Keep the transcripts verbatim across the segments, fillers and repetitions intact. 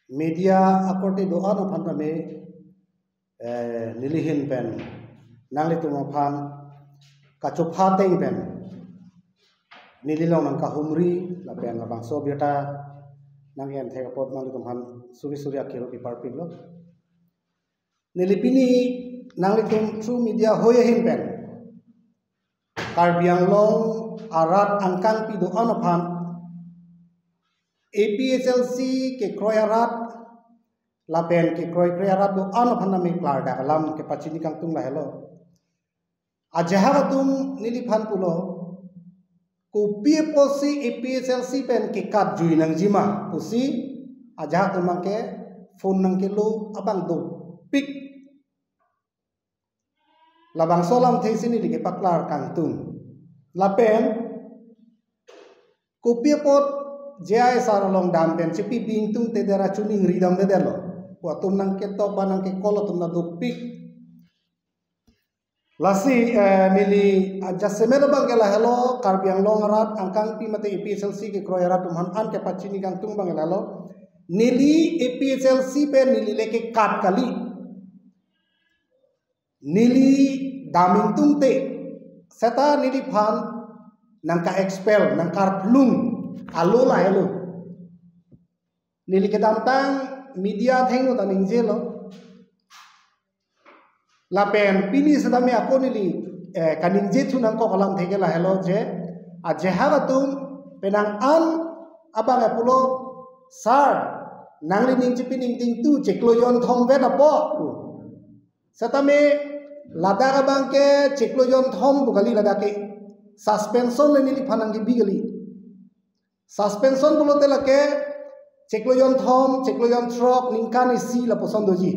media akorte do-an aphan tame, eh, nelihin pen nanglitum aphan kachopha ateng pen neli along nangkahumri lapen labangso abirta nang-en thek apot nanglitum aphan suri suri akhiro kiparpiklo. Neli pini nanglitum through media hoi ahin pen Karbi Anglong arat angkangpi do-an aphan A P H L C kekroi arat lapen kekroikre arat do-an aphan tame klardak alam kepachini kangtung lahelo. Ajahak atum neliphan pulo, kopi apotsi A P H L C pen kekatjui nangjima pusi ajahak atum abangke phone nangkelo abang dopik. Labangso alamthe si neli kepaklar kangtung. Lapen kopi apot J I sir along dam pen chepi bingtung te dera chuning ridam te delo pu atum nangketok ba nangke-call atum ta dopik. Lasi, eh, neli, ah, jasemet abangke lahelo, Karbi Anglong arat angkangpi mate A P H L C kekroi arat atum aphan an kepachini kangtung abangke lahelo. Neli A P H L C pen neli le kekat kali. Neli dam ingtungte, seta neliphan nangka-expel, nangkarplung alo lahelo. Neli kedamtang media athengno ta ningjelo. Lapen pini setame ako neli, eh, kaningje thu nangkok alamthe ke lahelo je, ajahak atum penang an abang pulo, "Sir, nangli ning chepi ning tingtu chiklo jonthom vet apo." Setame ladak abangke chiklo jonthom pu kali, ladak ke suspension le neliphan nangkebi kali. Suspension pulote lake chiklo jonthom, chiklo jonthrok, ningkan isi lapuson doji.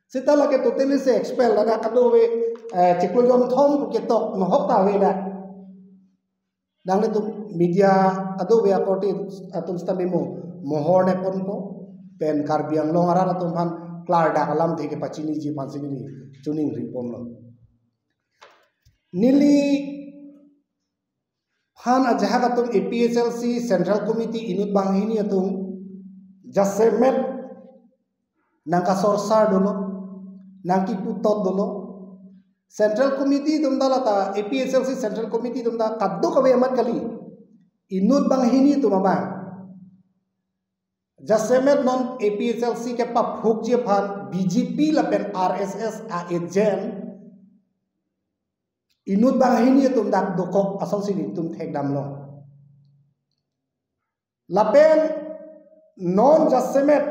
Seta lake totally si expel, ladak kadokave, eh, chiklo jonthom ketok nohok ta ave dak. Nanglitum media kadokave akorte atum setame mo mohor neponpo, pen Karbi Anglong arat atum aphan klardak alamthe kepachiniji aphan si neli chuning riponlo. Neliphan ajahak atum A P H L C Central Committee inut banghini atum jasemet nangkasorsar dolo, nangkiputot dolo. Central Committee atum ta lata, A P H L C Central Committee atum ta kadokave amat kali. Inut banghini atum abang. Jasemet non A P H L C kepaphukji aphan B J P lapen R S S a-agent inut banghini atum dak dokok asonsi nelitum thekdamlo. Lapen non jasemet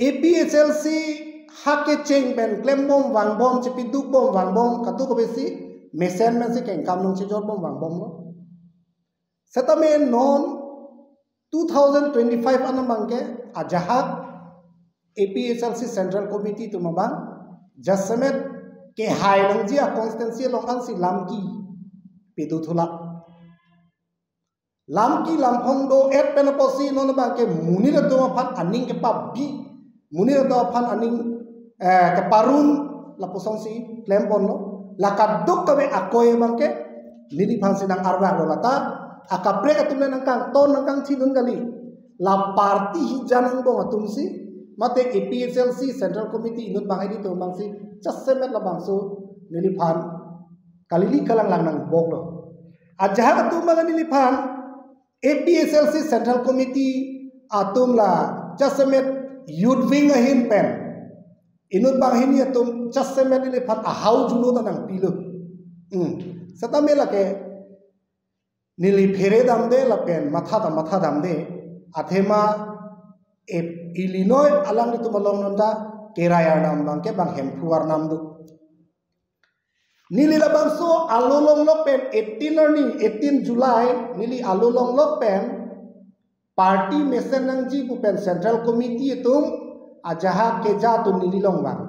A P H L C ha kecheng pen klembom vangbom, chepidukbom vangbom, kadokave si mesen mesen si kengkam nung chejorbom vangbomlo. Setame non two thousand twenty-five an abangke ajahak A P H L C Central Committee atum abang jasemet kehai nangji a-constituency along ansi lamki pedothulo. Lamki lamphong do-et pen apotsi non abangke monit atum aphan aning kepabi, monit atum aphan aning, eh, keparun lapusonsi klemponlo. La kadokave akoi abangke neliphan si nang-arvaklo, lata akaprek atum le nangkangton nangkangthidun kali. La party hijan angbong atum si mate A P H L C Central Committee inut banghini atum abangsi jasemet labangso neliphan kalili kalanglang nangboklo. Ajahak atum abang neliphan A P H L C Central Committee atum la jasemet youth wing ahin pen inut banghini atum jasemet neliphan ahau juno ta nangpilo. Hmm. Setame lake neli phere damde lapen matha ta matha damde. Athema e-, ili noi alanglitum along non ta kerai arnam abangke bang Hemphu arnam do. Neli labangso alo longlok pen eighteen arni, eighteen July, neli alo longlok pen party mesen nangji pu pen Central Committee atum ajahak keja atum neli along vang.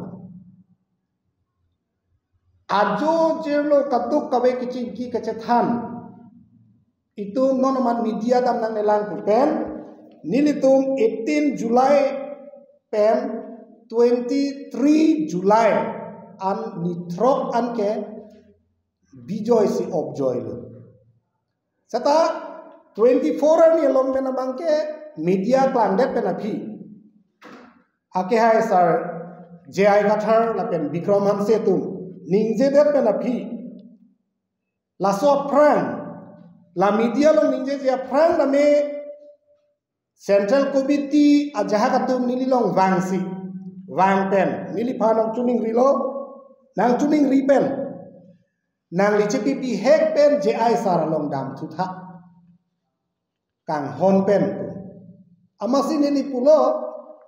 Ajo jirlo kadokave kechingki kachethan itum non amat media dam nangnelang pu pen, nelitum eighteen July pen twenty-three July an nithrok anke bijoy si opjoylo. Seta Twenty-four arni along pen abangke media klangdet pen aphi, akehai sar J I Kathar lapen Bikram Hanse atum ningjedet pen aphi, laso aphrang, la media along ningjeje aphrang tame Central Committee ajahak atum neli along vangsi, vang pen neliphan nangchiningrilo, nangchiningri pen nangli chepi bihek pen J I sar along damthu tha, kanghon pen pu. Amatsi neli pulo,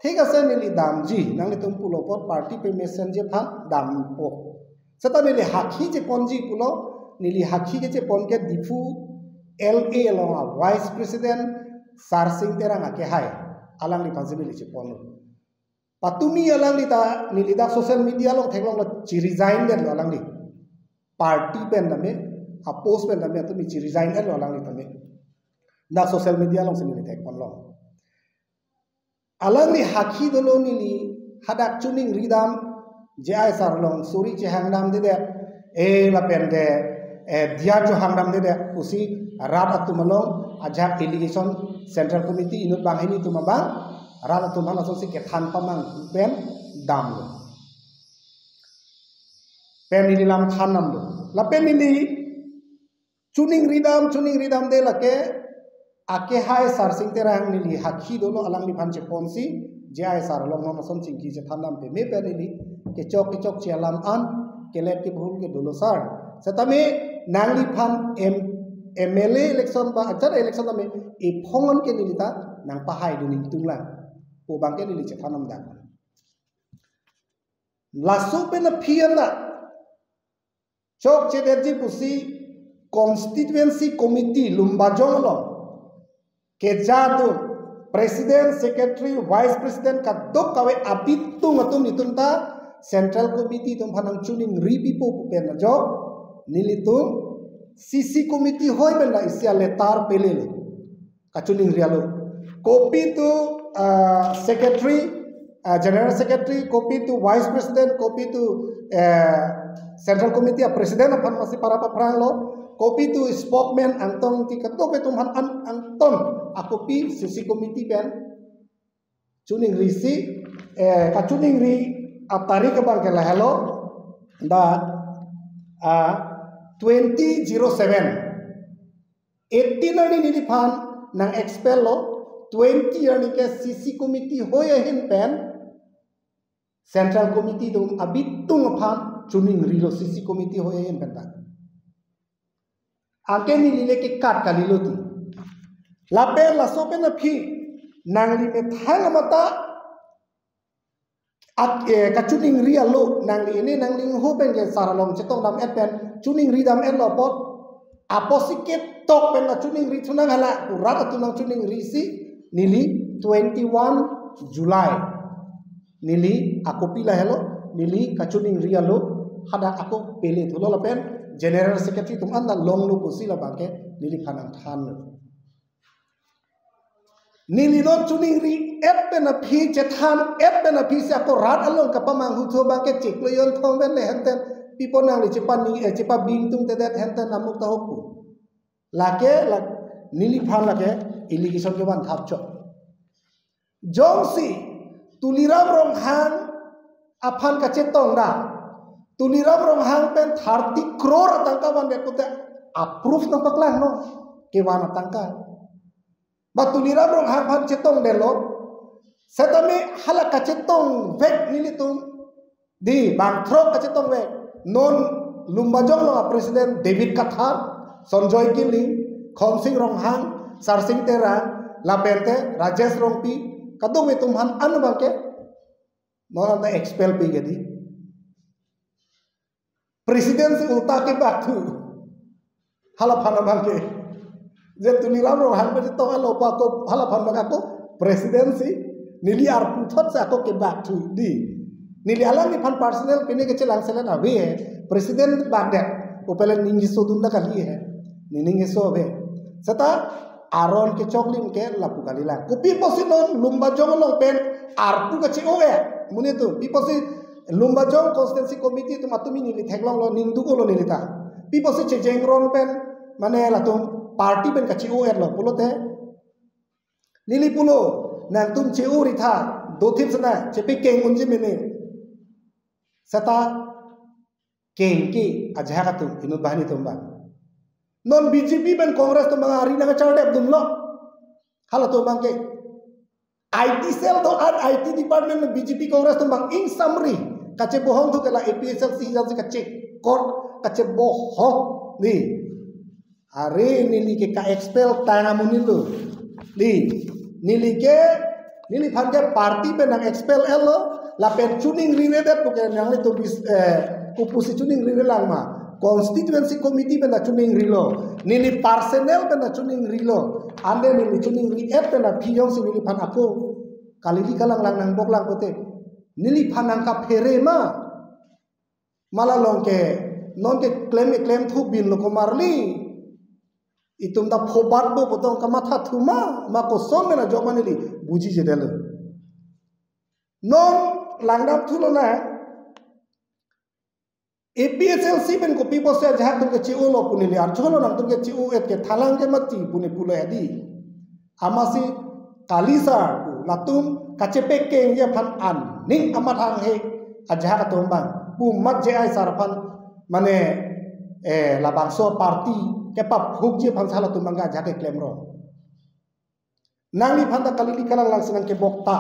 thik ase neli damji, nanglitum pulo apot party permission ji aphan dampo. Seta neli hakhi cheponji pulo, neli hakhi kechepon ke Diphu L A along a Vice President Sarsing Terang akehai, alangliphansi neli chepon. Patumi alangli ta neli dak social media along theklonglo, chi-resign detlo alangli. Party pen tame, a post pen tame patumi chi-resign detlo alangli tame. Dak social media alongsi neli thekponlong. Alangli hakhi dolo, neli hadak chiningri dam, J I sar along suri chehang damdedet, eh, lapen de, eh, diya chohang damdedet pusi rat atum along ajahak allegation, Central Committee inut banghini atum abang, rat atum aphan lasonsi kethan pamang pen damlo. Pen neli lam than damlo. Lapen neli chiningri dam, chiningri damde lake, akehai Sarsing Terang neli hakhi dolo, alangliphan cheponsi, J I sar along non ason chingki chethan dam peme pen neli kechok kechokche alam an, kelet kebhul ke dolo sar. Setame nangliphan M-, M L A election ba, achar election tame, ephong an ke neli ta nangpahai dun ingtung lang pu abangke neli chethan dam dak. Laso pen aphi an ta chokchedetji pusi Constituency Committee Lumbajong along keja atum, President, Secretary, Vice President kadokave abitung atum, itum ta Central Committee atum aphan nangchiningri pipo pu pen ajok, nelitum C C Committee hoi pen la isi a-letter pelelo, kachiningri alo. Copy to, uh, Secretary, uh, General Secretary, copy to Vice President, copy to, uh, Central Committee a President aphan masi para paphranglo, copy to spokesman Angtong Engti, kadokave atum aphan an, angton a-copy C C Committee pen chiningrisi, eh, kachiningri atarik abangke lahelo, dak, ah, twenty zero seven. Eighteen arni neliphan nang-expel lo, twenty arni ke C C Committee hoi ahin pen Central Committee atum abitung aphan chiningrilo, C C Committee hoi ahin pen ta. Anke neli le kekat kalilo ti. Lapen laso pen aphi nangli methang amata ak-, eh, kachiningri alo, nangli ini nangli ho pen ke sar along chetong dam-et pen, chiningri dam-etlo apot, apotsi ketok pen nangchiningri thunang hala, pu rat atum nangchiningrisi, neli twenty-one July, neli a-copy lahelo, neli kachiningri alo, hadak ako pele thulo lapen General Secretary atum an ta longlo pusi labangke neliphan nangthanlo. Neli non chiningri-et pen aphi, chethan-et pen aphi si ako rat along kapamanghu thu abangke chiklo jon thong pen le henten, pi apot nangli chepa ni, eh, chepabing tungtedet henten amuk ta hokpu. Lake, lak, neliphan lake allegation kevan thap chot. Jongsi Tuliram Ronghang aphan kachetong da, Tuliram Ronghang pen thirty crore atangka vandet pute a-proof nangpaklangnon, kevan atangka. Ba Tuliram Ronghang aphan chetongdetlo, setame hala kachetongvek nelitum, di bangthrok kachetongvek. Non Lumbajong along a-President David Kathar, Sonjoy Killing, Khonsing Ronghang, Sarsing Terang, lapente Rajesh Rongpi, kadokave atum aphan an abangke non anta expel pi ke di. President si ulta kebak thu. Halaphan abangke. Je Tuliram Ronghang pen chetong alo pa ako, halaphan abang ako President si neli arpu thot si ako kebak thu di. Neli alangliphan personal pine kechelangselet ave he. President bak det. Upelen ning keso dun ta kali he. Nening keso ave. Seta aron kechoklim ke lapu kalilang. Kopi apotsi non Lumbajong along pen arpu kache-o-e. Monit atum, pi apotsi Lumbajong Constituency Committee atum, atum ini neli theklonglo, ning dukolo neli ta. Pi apotsi chejengron pen, mane latum party pen kache-o-etlo pulote, neli pulo, nangtum che-o-ri tha, dothip sana, chepekeng unji mene. Seta kengke ajahak atum inut banghini atum abang. Non B J P pen Congress atum abang ari nangkachardep dunlo. Halatum abangke I T cell do-an, I T department B J P Congress atum abang ingsamri kachebohong thu ke la A P H L C hijab si kachekor kachebohong ni. Are neli ke ka-expel tang amonit lo. Ni, neli ke, neliphan ke party pen nang-expel-etlo, lapen choningri-redet pu ke nanglitum bis, eh, kopusi choningri-relang ma. Constituency committee pen ta choningrilo. Neli personal pen ta choningrilo. Ante neli choningri-et pen ta aphi jongsi neliphan ako kalili kalanglang nangboklang pote, neliphan nangkaphere ma. Mala long ke, non ke klem ke klem thu bin lo komarli. Itum ta phobat bo potong kamatha thu ma, ma koson mena joma neli bujijedetlo. Non langdam thu lonang, A P H L C pen kopi pusi ajahak atum ke che-o-lo pu neli arjulo, nangtum ke che-o-et ke thalang ke mati pu ne pulo edi. Amatsi kali sar pu latum kachepekengji aphan aning amat hanghe ajahak atum abang. Pu mat J I sar aphan mane, eh, labangso party kepaphukji aphan si halatum abang ke ajahak keklemrong. Nangliphan ta kalili kalanglang si nangkebok ta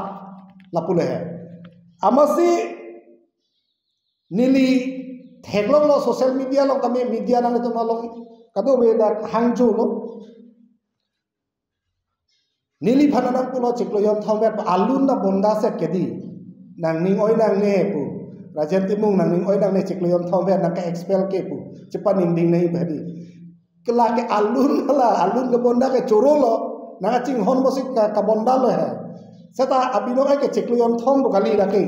lapu le he. Amatsi neli theklonglo social media along, kami media nanglitum along kadokave dak hangjo lo. Neliphan nangpulo chiklo jonthom vet alun ta bonda set ke di. Nangning oi nangne pu. Rajen Timung nangning oi nangne chiklo jonthom vet nangka-expel ke pu. Chepaningding nai badi. Ke lake alun la, alun kebonda ke choro lo. Nangkachinghon pusi ka, kabonda lo he. Seta abinong ai ke chiklo jonthom pu kali lake.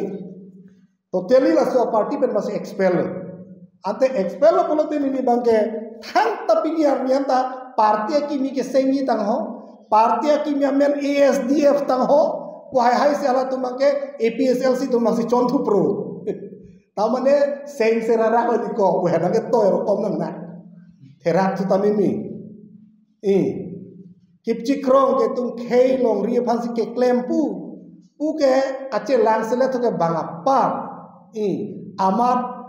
Totally laso party pen masi expel lo. Ante expel lo pulote neli abangke thangta pini arni anta party akimi kesengji tangho, party akimi amen A S D F tangho, pu haihai si halatum abangke A P H L C atum masi chonthupro. Tamane seng serarak lo di ko, pu henang ke toy rokom nang na. Therak thu tamimi. I. Kipchikrong ke tum khei longri aphan si keklem pu. Pu ke achelang selet thu ke bang apar. I. Amat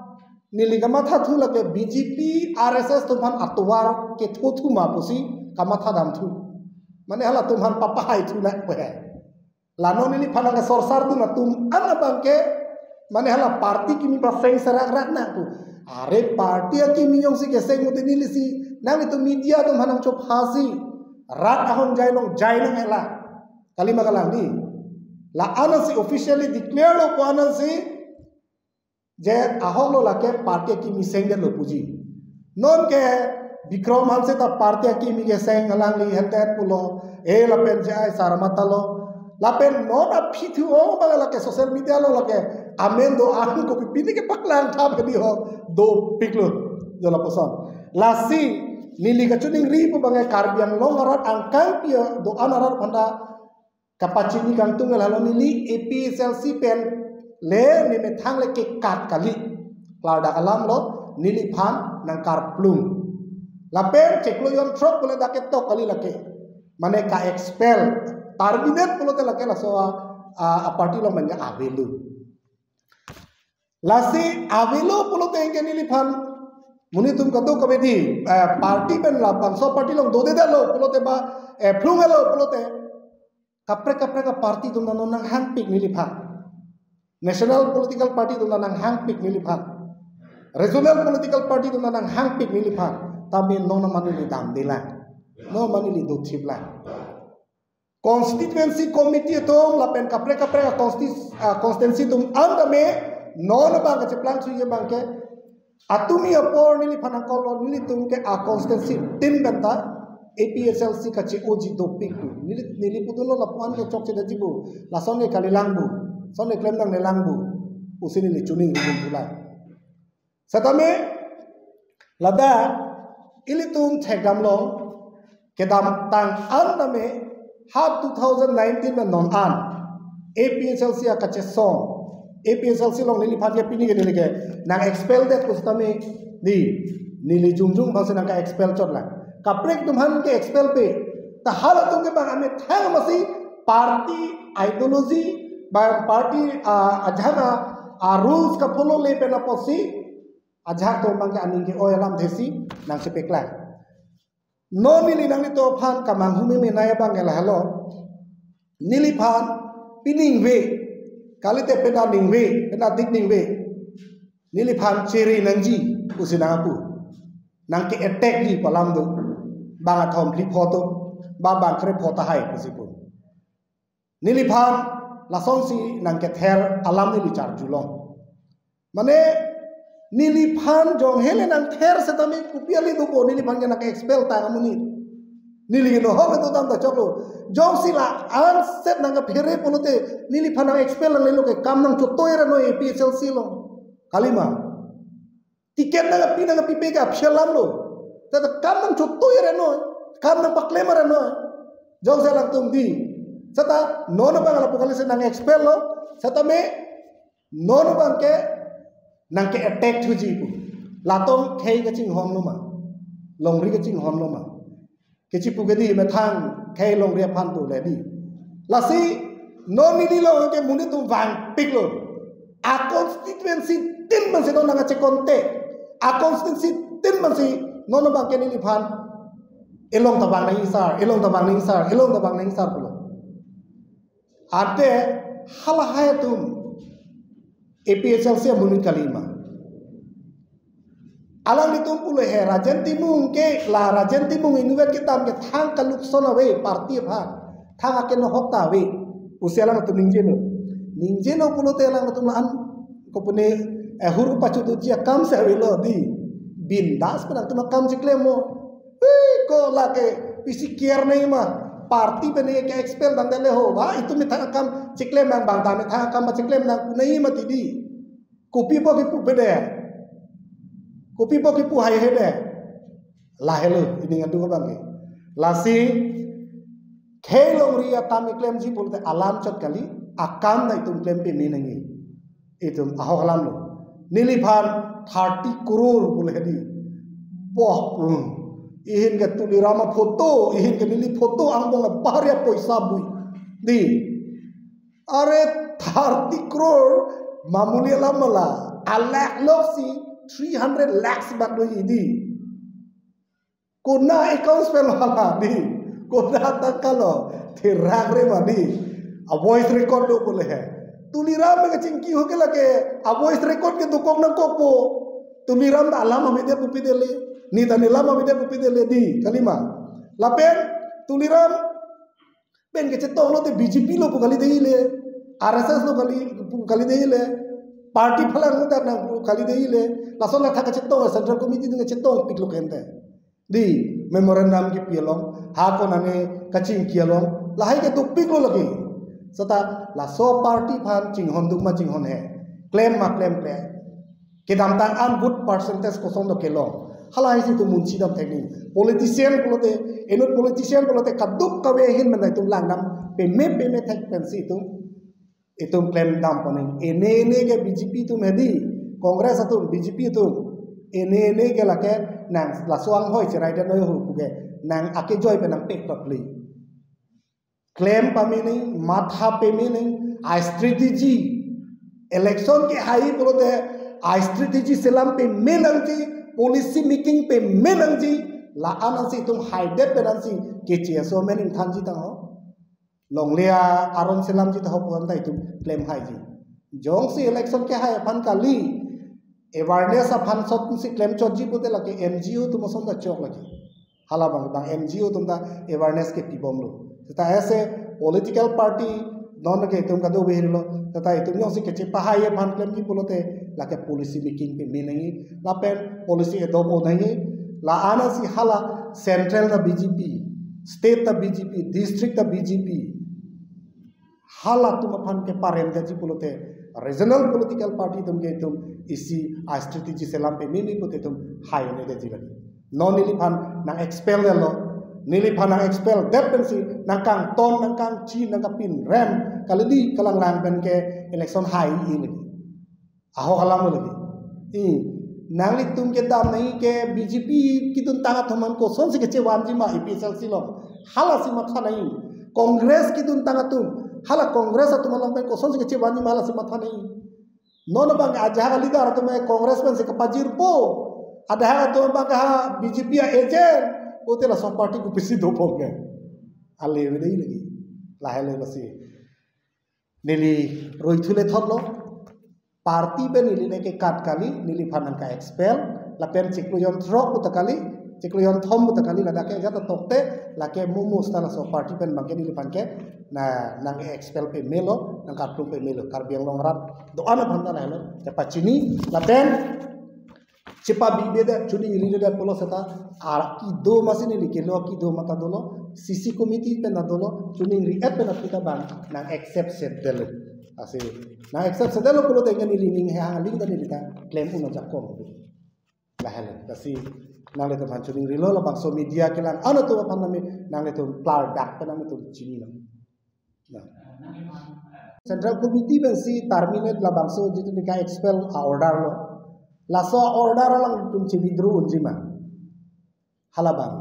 neli kamatha thu lake B J P, R S S atum aphan atovar ketho thu ma pusi kamatha dam thu. Mane halatum aphan papahai thu na pu he. La non neliphan nangsorsar dun atum an abangke, mane hala party kimi paseng serak rak nang pu. Are party akimi jongsi keseng mute neli si, nanglitum media atum aphan nangchopha si, rat ahong jai long jai nang hela. Kalima kalang di. La-an si officially declare lo ko-an si, je ahok lo lake party akimi sengdet lo puji. Non ke Bikram Hanse ta party akimi keseng alangli henten pulo. E lapen J I Sarma ta lo. Lapen non aphi thu-o abang lake social media along lake amen do-an kopi pini kepaklang thap hedi ho dopik lo. Jo lapuson. Lasi neli kachiningri pu abangke Karbi Anglong arat angkang pi do-an arat aphan ta kapachini kangtung ke lalo neli A P H L C pen le ne methang le kekat kali. Klardak alam lo neliphan nangkarplung. Lapen chiklo jonthrok pulo dak ketok kali lake. Mane ka-expel, terminate pulote lake laso a, a, a party along mane avelo. Lasi avelo pulote ke neliphan monit atum kadokave di, eh, party pen labangso party along dodedetlo pulote ba, eh, phlung-etlo pulote. Kaprek kaprek a-party atum ta non nanghangpik neliphan. National political party atum ta nanghangpik neliphan. Regional political party atum ta nanghangpik neliphan. Tame non mane neli damdelang. Non mane neli dothiplang. Constituency committee atum lapen kaprek kaprek a-consti-, a-constituency atum an tame non abang kacheplang suye abangke atumi apor neliphan nangkoklo, nelitum ke a-constituency tin benta A P H L C kache-oji dopik pu. Neli, neli pudunlo lapu-an ke chokchedetji pu. Lason ke kalilang pu. Lason ke klemdang nelang pu. Pusi neli chiningri dun pulang. Setame ladak ilitum thekdamlong kedamtang an tame ha two thousand nineteen pen non an A P H L C akachesong, A P H L C along neliphan ke pini ke neli ke nang-expel det pu setame di, neli jongjong abang si nangka-expel chotlang. Kaprek atum aphan ke expel pe. Ta halatum ke bang amethang masi party ideology, bang party, ah, ajahak a, ah, rules ka-follow le pen apotsi ajahak atum bang ke aning ke-oi alamthe si nangchepeklang. Non neli nanglitum aphan kamanghu meme nai abang ke lahelo. Neliphan piningve, kalite pena ningve, pena dik ningve. Neliphan chere nangji pusi nangpu. Nangke-attack ji pu alam do. Bang athom phli pho to, ba bang kre pho tahai pusi pu. Neliphan lasonsi nangkether alam neli charjulong. Mane, neliphan jong hele nangther setame kopi ale dopo, neliphan ke nang-expel tang amonit. Neli ke nohok itu dam ta choklo. Jongsi la-an set nangkephere pulote, neliphan nang-expel nanglelo ke kam nangchotoi ra noi A P H L C along. Kalima. Ticket nangpi nangpipe ke aphi alam lo. Tata kam nangchotoi ra noi. Kam nangpaklem ra noi. Jongsi alangtum di. Seta non abang lapu kali si nang-expel lo. Setame non abang ke nangke-attack thuji pu. Latum khei kachinghon lo ma. Longri kachinghon lo ma. Kachipu ke di methang khei longri aphan tu le di. Lasi non neli along ke monit atum vangpiklo. A-constituency tin mansi non nangchekonte. A-constituency tin mansi non abang ke neliphan elong tabang nang-isar, elong tabang nang-isar, elong tabang nang-isar pulo. Ante halahai atum A P H L C amonit kalima. Alanglitum pulo he Rajen Timung ke la Rajen Timung inutvet kedam ke thang kalukson ave party aphan. Thang akenohok ta ave. Pusi alangtum ningjelo. Ningjelo pulote alangtum la-an kopune, eh, hur pachuduji akam si avelo di. Bindas pen atum akam chiklem mo. Hei, ko lake pisi care nai ma. Party pen ke-expel nangdele ho. Ba, itum methang akam chiklem nang bang ta methang akam chiklem nang pu nai ma ti di. Kopi bo kipu pede. Kopi bo kipu hai hede. Lahelo, ining adu abang ke. Lasi, khei longri atam keklemji pulote alam chot kali, akam ta itum klem peme nangji. Itum ahok alam lo. Neliphan thirty crore pulo he di. Boh, hmm. Ihin ke Tuliram aphoto, ihin ke neli photo angbong abahar ya poisa bui. Di. Are thirty crore mamuli alam ma la. Alakh loksi three hundred lakhs bak do di. Kona accounts pen lo hala di. Kona tangka lo. Therak re ma di. A-voice record do pulo he. Tuliram ke chingki ho ke lake. A-voice record ke dokok nangkokpo. Tuliram ta alam amede kopi dele. Neta ne alam amede kopi dele di. Kalima. Lapen Tuliram pen kachetong lote B J P lo pu kali dei le, R S S lo kali pu kali dei le, party phalang lo ta nang pu kali dei le, lason athak kachetong Central Committee atum kachetongpiklo kente. Di memorandum kipi along, ha konane kachingki along, lahai ke dopiklo lagi. Seta laso party aphan chinghon duk ma chinghon he, klem ma klemkle. Kedamtang an vote percentage koson do kelong. Halahai si itum munchi dam thek nangji. Politician pulote, inut politician pulote kaduk kave ahin mena itum langdam peme peme thek pensi itum, itum klem dam pon nangji. Ene ene ke B J P atum he di, Congress atum, B J P atum. Ene ene ke lake nang laso anghoi cherai det noi ho pu ke nang akejoi pen nangpek totli. Klem pame nangji, matha peme nangji, a-strategy. Election kehai pulote a-strategy selam peme nangji, policy making peme nangji, la-an ansi itum haidet pen ansi keche aso mening thanji tang ho. Longle aron selamji ta ho pu an ta itum klem haiji. Jongsi election kehai aphan kali, awareness aphan sot si klem chotji pulote lake N G O atum ason ta chok lake. Hala bang, bang N G O atum ta awareness kepibomlo. Seta as a political party, non ke itum kado behirlo. Seta itum jongsi kechepahai aphan klemji pulote lake policy making peme nangji. Lapen policy adopt-o nangji. La-an ansi hala central ta B J P, state ta B J P, district ta B J P. Halatum aphan ke parem daji pulote regional political party atum ke itum isi a-strategy selam peme nangji pulote itum hai ne daji lagi. Non neliphan nang-expel detlo, neliphan nang-expel det pensi nangkangton, nangkangchi, nangkapinrem, kali di kalanglang pen ke election hai-i lagi. Ahok alam lagi. I, Nanglitum kedam nangji ke B J P keduntang atum aphan kosonsi kechevanji ma A P H L C along. Hala si matha nangji. Congress keduntang atum. Hala Congress atum along pen kosonsi kechevanji ma hala si matha nangji. Non abang ajahak a-leader atum Congress pensi kapajirpo. Ajahak atum abang ha B J P a-agent. Pulote laso party kopisi dopo ke. Ale vede lagi. Lahelo lasi. Neli roi thule thotlo. Party pen neli le kekat kali, neliphan nangka-expel, lapen chiklo jonthrok puta kali, chiklo jonthom puta kali, ladak ke jat tokte, lake mumus ta laso party pen abang ke neliphan ke, na, nang-expel pamelo, nangkarplung pamelo, Karbi Anglong arat, do-an aphan ta lahelo, kepachini, lapen, chepabibedet, choningriredet pulo seta, ar kedo masi neli kelo kedo mata dolo, C C committee pen ta dolo, choningri-et pen aphi ta abang, nang-accept sedetlo. Lasi, nang-accept sedetlo pulote neli ning hehang aling ta neli ta klem un ajakong. Lahelo. Lasi, nanglitum aphan choningrilo labangso media kelang, ano tu aphan nami, nanglitum klardak pen nanglitum chinilo. Nah. Central Committee pensi terminate labangso jitu nangka-expel a-order lo. Laso a-order alangtum che-withdraw unji ma. Hala abang.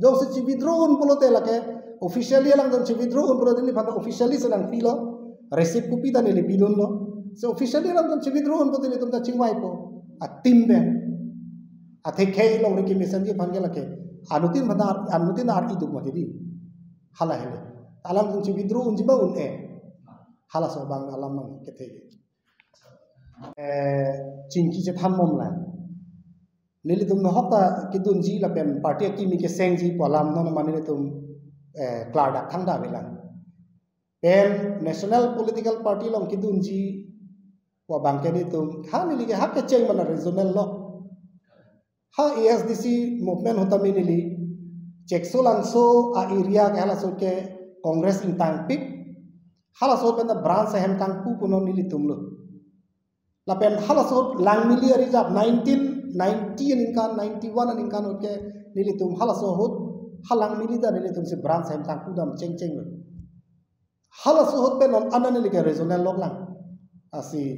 Jongsi che-withdraw un pulote lake officially alangtum che-withdraw un pulote neliphan officially si nangpilo. Receipt copy ta neli pidunlo. So officially alangtum che-withdraw un pulote nelitum ta chingvaipo. A-team pen. Atheke longri kemesenji aphan ke lake. Anuttin aphan ta, anuttin ar iduk mati di. Hala hele. Alangtum che-withdraw unji ma un-e. Halaso abang alam abang kethe. Eh, chingki chethan mom la. Nelitum nohok ta kedunji lapen party akimi kesengji pu alam non ma nelitum, eh, klardak thangta avelang. Pen national political party along kedunji pu abang ke nelitum, ha neli ke ha kecheng mana regional lo. Ha A S D C movement ahut tame neli Cheksolangso a-area ke halaso ke Congress ingtangpik. Halaso pen ta branch ahem kangpu punon nelitum lo. Lapen halaso ahut Langmili a-reserve nineteen ninety aningkan, ninety-one aningkan ahut ke nelitum halaso ahut, ha Langmili ta nelitum si branch ahem kangpu dam chengcheng lo. Halaso ahut pen non ana neli ke regional loklang. Lasi,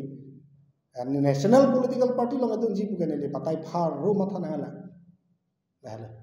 eh, national political party along dunji pu ke neli patai pharo matha nanglang. Lahelo.